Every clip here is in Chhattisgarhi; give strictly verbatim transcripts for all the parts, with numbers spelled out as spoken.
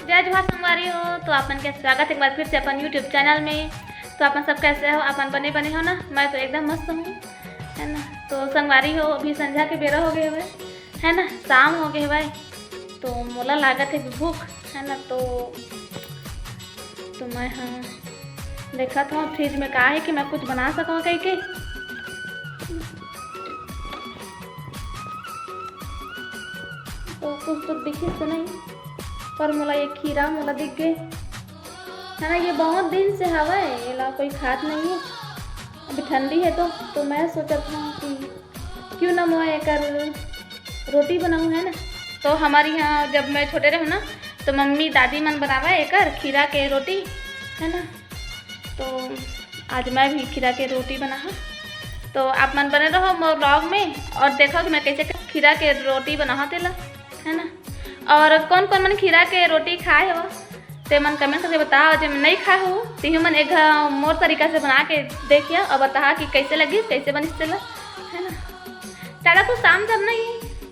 जय जोहार संगवारी हो, तो आप मन के स्वागत है एक बार फिर से अपन YouTube चैनल में। तो आप मन सब कैसे हो? आप मन बने बने हो ना? मैं तो एकदम मस्त हूँ, है ना। तो संगवारी हो, अभी संझा के बेरा हो गए हवे, है ना, शाम हो गए हवे। तो मोला लागत है भूख, है ना। तो तो मैं, हाँ, देखत हूँ फ्रिज में का है कि मैं कुछ बना सकूँ कह के। तो कुछ तो दिखिस तो नहीं, पर मोला ये खीरा मोला दिख गए, है ना। ये बहुत दिन से हवय, एला कोई खात नहीं है। अभी ठंडी है तो, तो मैं सोचत हूँ कि क्यों ना मैं एकर रोटी बनाऊँ, है ना। तो हमारे यहाँ जब मैं छोटे रहूँ ना, तो मम्मी दादी मन बनावा एकर खीरा के रोटी, है ना। तो आज मैं भी खीरा के रोटी बनाहा। तो आप मन बने रहो मोर vlog में और देखो कि मैं कैसे खीरा के रोटी बनाहा तेला, है ना। और कौन कौन मन खीरा के रोटी खाए हो, ते मन comment करके बताओ। जे नहीं खाए हो, तिहू मन एक घ-, मोर तरीका से बना के देखिए और बताहा कि कैसे लगी, कैसे बनिस तेला, है ना। ज़्यादा कुछ काम धाम नहीं,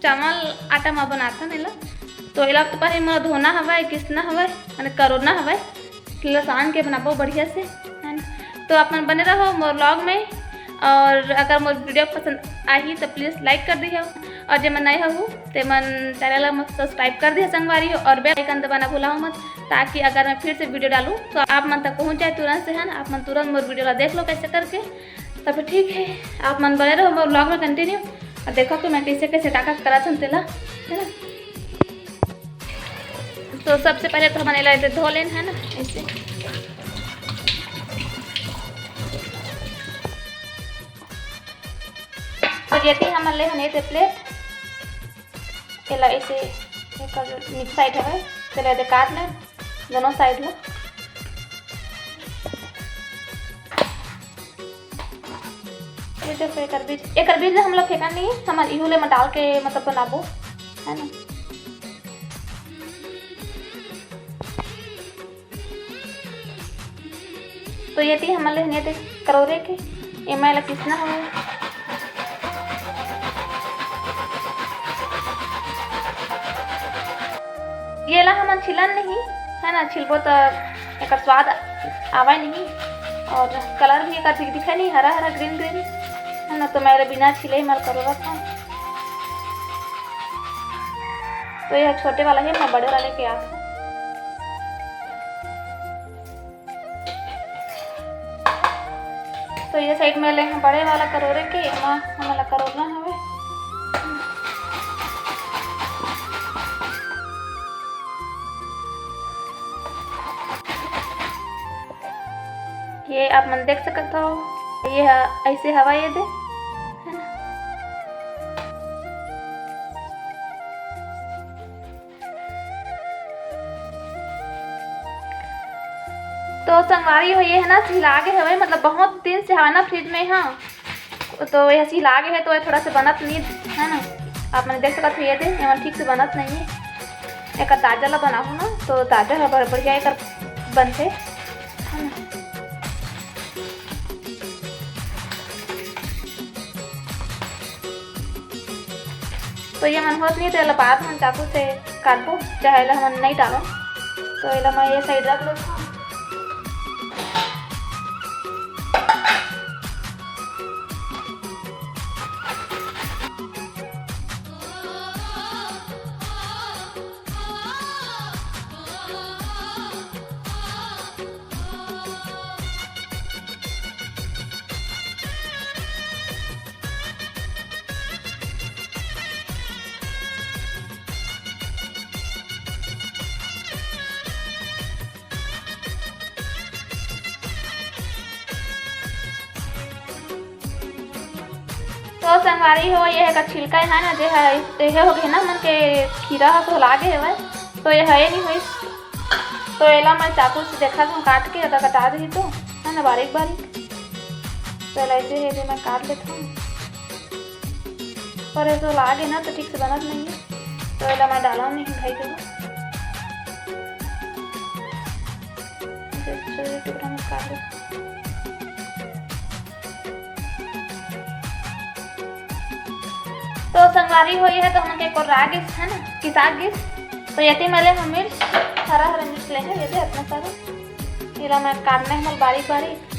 चावल आटा मा बनाथन एला। तो एला तो पहले मोला धोना हवय, किसना हवय, माने करोना हवय, लसान के बनाबो बढ़िया से, है ना। तो आप मन बने रहो मोर vlog में, और अगर मोर video पसंद आही तो please like कर दिहो, और जे मन नए हो ते मन channel ला subscribe कर दिहो संगवारी हो, और bell icon दबाना भूला मत, ताकि अगर मैं फिर से video डालूँ तो आप मन तक पहुँच जाए तुरंत से, है ना। आप मन तुरंत मोर video ला देख लो कैसे करके। तब ठीक है, आप मन बने रहो मोर vlog में continue और देखो कि मैं कैसे कैसे का का करत हन तेला, है ना। तो सबसे पहले तो हमन एला एदे धो लेन, है ना, ऐसे। तो जेती हमन ले हन एदे plate, एला ऐसे एकर नीचे side हवे, तेला एदे काट ले दोनों side ला। ये देखो, एकर बीज, एकर बीज ला हमला फेंकना नहीं, हमन इहू ले में डाल के मतलब बनाबो, है ना। तो ये ती हमन ले हन एदे करोरे के, एमा एला किसना हवे। ये ला हमन छिलन नहीं, है ना, छिलबो त एकर स्वाद आवय नहीं, और colour भी एकर ठीक दिखे नहीं, हरा हरा green green, है ना। तो मैं एला बिना छिले मल करोरत हूँ। तो ये छोटे वाला है, मैं बड़े वाला लेके आती हूँ। तो ये side में ले हैं बड़े वाला करोरे के, एमा हमन ला करोरना हवे। ये आप मन देख सकत हो, ये ह-, ऐसे हवा ये दे, है ना? तो संगवारी हो, ये है ना, सिला गे हवे, मतलब बहुत दिन से हवे ना fridge में, हाँ, तो ये सिला गे है, तो ये थोड़ा सा बनत नहीं है ना, आप मन देख सकत हो, ये दे, ये मन ठीक से बनत नहीं है। एक ताजा ला बनाहू ना, तो ताजा ला बढ़-, बढ़िया एकर बनथे, है ना। तो ये मन होत नहीं, तो एला बाद में चाकू से काटबो, चाहे एला हमन नहीं डालो। तो एला मैं ये side रख लेथों। तो संगवारी हो, ये का छिलका है ना, जे है, ये हो गए ना, मन के खीरा ह तो लागे हवय, तो ये है नहीं होइस। तो एला मैं चाकू से देखा हूँ काट के, अगर कटा दही तो, है ना, बारीक बारीक। तो एला ऐसे है, जे मैं काट लेता हूँ, पर ये तो लागे ना, तो ठीक से बनत नहीं है, तो एला मैं डाला नहीं भाई के। ऐसे छोटे टुकड़ा में काट लेता हूँ। तो संगवारी हो, ये तो हमन के कोर्रा गिस, है ना, किसा गिस। तो यति मले हम मिर्च, हरा हरा ये दे इतना सारा, एला मैं काटना हे मोला बारीक बारीक।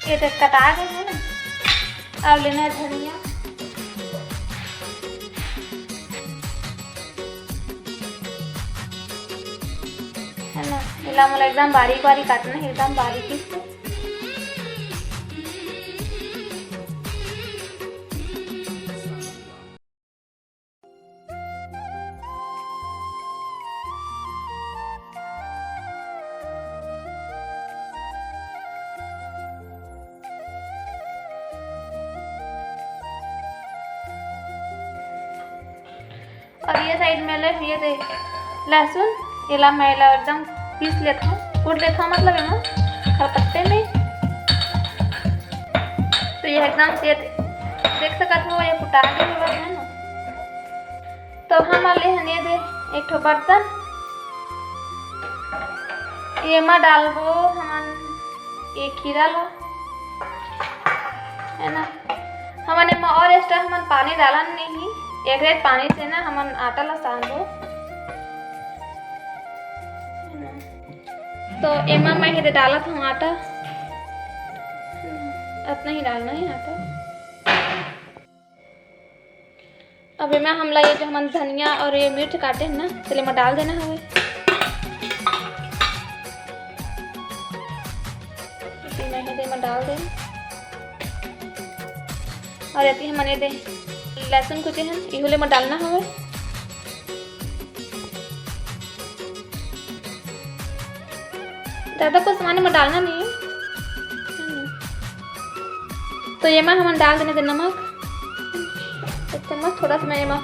ये तो कटा गए हे ना, अब लेना हे धनिया। है ना, एला मोला एकदम बारीक बारीक काटना हे, एकदम बारीकी से। और ये side में ले, ये दे लहसुन, एला मैं एला एकदम पीस लेथव, कूट लेथव, मतलब एमा खलपत्ते में। तो ये एकदम से देख सकत हो, ये कुटा के होवत है ना। तो हमन ले हन ये दे एक ठो बर्तन, एमा डालबो हमन ये खीरा ला, है ना। हमन एमा और extra हमन पानी डालन नहीं, एकरे पानी से ना हमन आटा ला सानबो। तो एमा मैं ये दे डालत हूँ आटा, इतना ही डालना है आटा। अब एमा हमला ये जो हमन धनिया और ये मिर्च काटे हैं ना, तेला एमा डाल देना हवे। एती मैं ये दे एमा डाल दे, और एती हमन ये दे लहसुन कुचे हन, इहू ला एमा डालना हवे। ज्यादा कुछ सामान में डालना नहीं है। हम्म। तो एमा हमन डाल देना दे नमक, एक चम्मच थोड़ा सा मैं एमा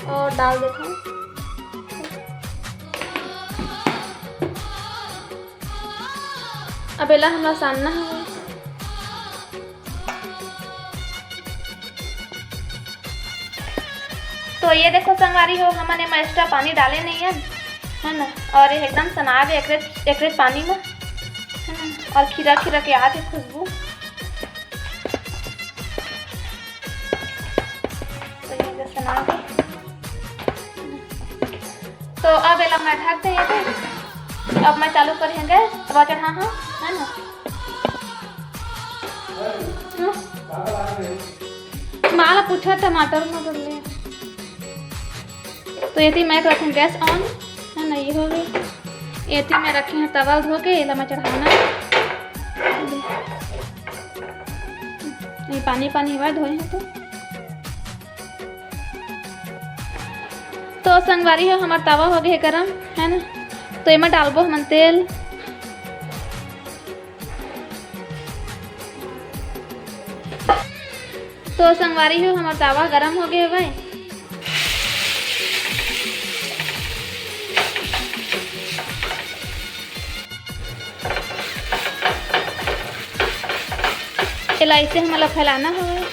और डाल देता हूँ। अब एला हमला सानना है। तो ये देखो संगवारी हो, हमन एमा extra पानी डाले नहीं है, है ना, और ये एकदम सना दे एकरे, एकरे पानी में, है ना, और खीरा खीरा के आथे खुशबू। तो ये जो सना दे, तो अब एला मैं ढक दे, ये दे। अब मैं चालू करेंगे गैस, तवा चढ़ा हाँ, है ना। माला पूछा टमाटर मटर ले। तो एती मैं रखूँ गैस on, है ना, ये हो गई। एती मैं रखी हूँ तवा धो के, एला मैं चढ़ाना। ये पानी पानी हुआ धोए हैं तो। तो संगवारी हो, हमार तवा हो गए गरम, है ना, तो एमा डालबो हमन तेल। तो संगवारी हो, हमार तवा गरम हो गए हवय। एला ऐसे हमला फैलाना हवय।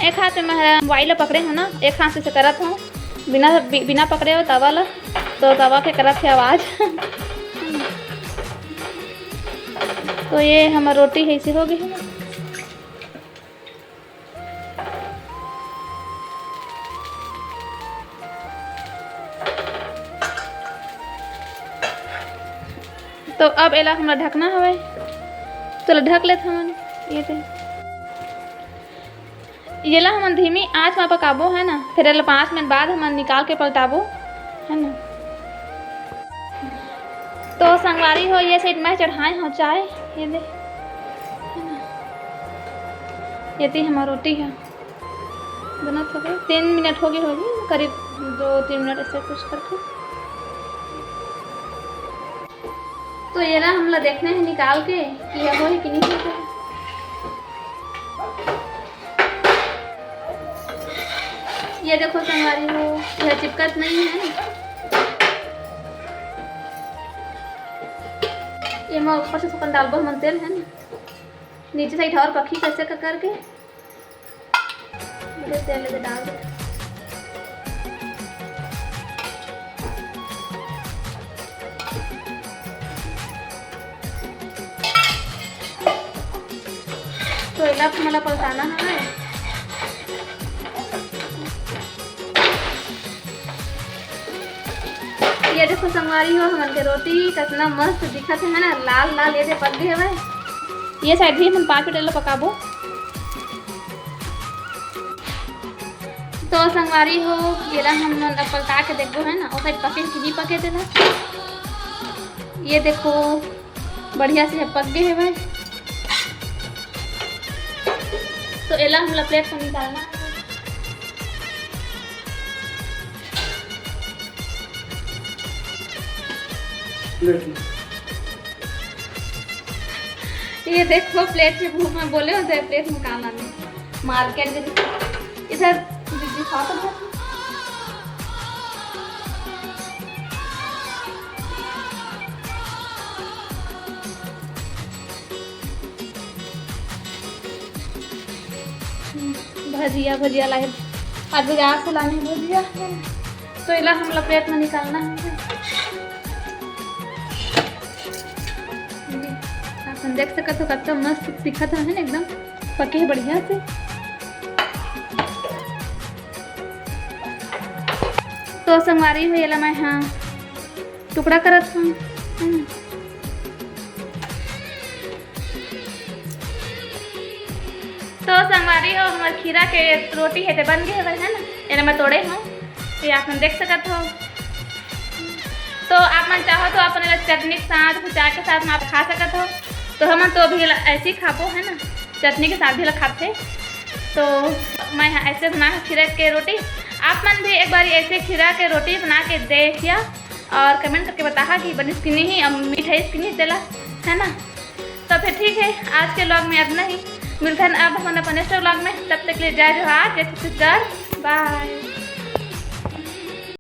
एक हाथ में मैं mobile पकड़े हूँ ना, एक हाथ से करत हूँ, बिना बि-, बिना पकड़े हो तवा ला, तो तवा के करत है आवाज। तो ये हमार रोटी है, इसे हो गई है। तो अब एला हमला ढकना हवय, तो एला ढक लेत हमन। ये दे, येला हमन धीमी आंच म पकाबो, है ना, फिर एला पाँच मिनट बाद हमन निकाल के पलटाबो, है ना। तो संगवारी हो, ये side मैं चढ़ाए हूँ चाय, ये दे, है ना, ये ती हमार रोटी है। बनत हो गए, तीन मिनट हो गए होगी, करीब दो तीन मिनट ऐसे कुछ करके। तो ये ना हमला देखना है निकाल के कि ये हो है कि नहीं हो है। ये देखो संगवारी हो, ये चिपकत नहीं है। ये मैं ऊपर से थोकन डालबो हमन तेल है ना, नीचे साइड और पखी कैसे का करके। मुझे तेल लगे डाल दे। तो एला तो मला पलटाना है। ये देखो संगवारी हो, हमन के रोटी कितना मस्त दिखत है ना, लाल लाल ये दे पक गए हवे। ये साइड भी हमन पाँच मिनट एला पकाबो। तो संगवारी हो, येला हमन अब पलटा के देखबो है ना, ओ साइड पके कि नहीं पके तेला। ये देखो बढ़िया से पक गए हवे। तो एला हमला प्लेट में निकालना है। प्लेट में। ये देखो प्लेट में भूख में बोले होते हैं, प्लेट में काला नहीं। मार्केट में इधर दीदी खा तो बहुत। भजिया भजिया लाए, आज बाजार से लाने भजिया। तो एला हमला प्लेट में निकालना है। आप मन देख सकत हो कतना मस्त दिखत है ना, एकदम पके है बढ़िया से। तो संगवारी हो, एला मैं हाँ टुकड़ा करत हूँ। हम्म। तो संगवारी हो, हमर खीरा के रोटी है ते बन गए हवे है ना, एला मैं तोड़े हूँ, ये आप मन देख सकत हो। तो आप मन चाहो तो अपन एला चटनी के साथ, चाय के साथ में आप खा सकत हो। तो हमन तो अभी एला ऐसे ही खाबो है ना, चटनी के साथ भी एला खाथे। तो मैं यहाँ ऐसे बना है खीरा के रोटी, आप मन भी एक बार ऐसे खीरा के रोटी बना के देखिया और कमेंट करके बताहा कि बनिस कि नहीं, अब मीठ है कि नहीं तेला, है ना। तो फिर ठीक है, आज के व्लॉग में इतना ही। मिलते हैं अब हमन अपन नेक्स्ट व्लॉग में, तब तक के लिए जय जोहार, जय छत्तीसगढ़, बाय।